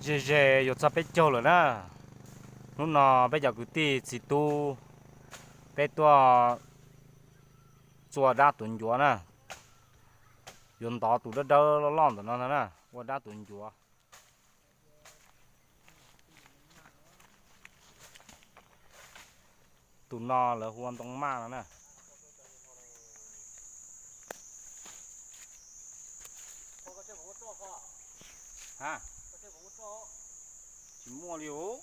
Ze ze yuav txog peb caug lawm na. Hnub no peb cov kwv tij txiv tub, peb tuaj txua dab tuav ncuav na. Yuav ntov tus dawb dawb loj loj ntawm no ntag na, ua dab tuav ncuav. Tus no lawv hu ua ntoo maj no na. Tsis muaj li os.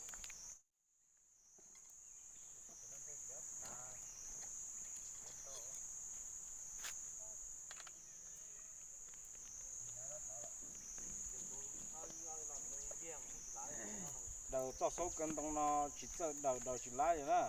Daws txoj xaub kaw ntoo no tsis txawj daws, daws tsis laib li na.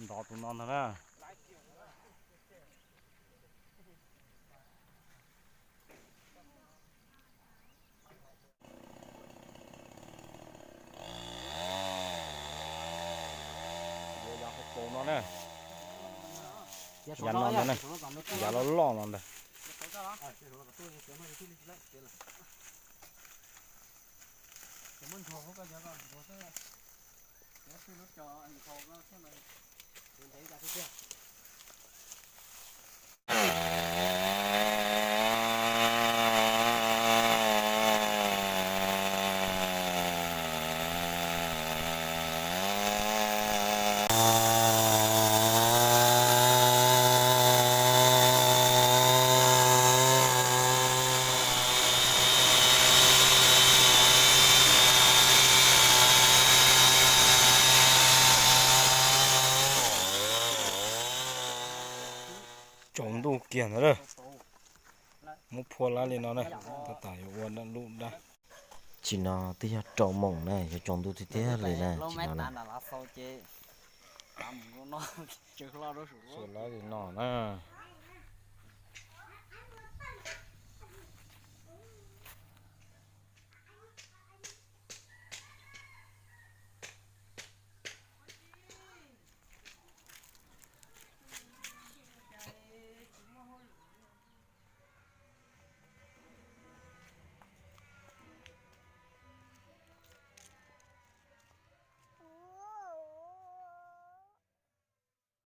Ntov tus no ntag na. Yav no na, yav loj loj no ntag. Tsaus ntuj kiag ntawd na. Muab phua lab li no na, tab tom yuav ua lub dab. Tsim no twb yog rau moos na, yuav tsaus ntuj tiag tiag li na, tsim no na. Xua lab li no na.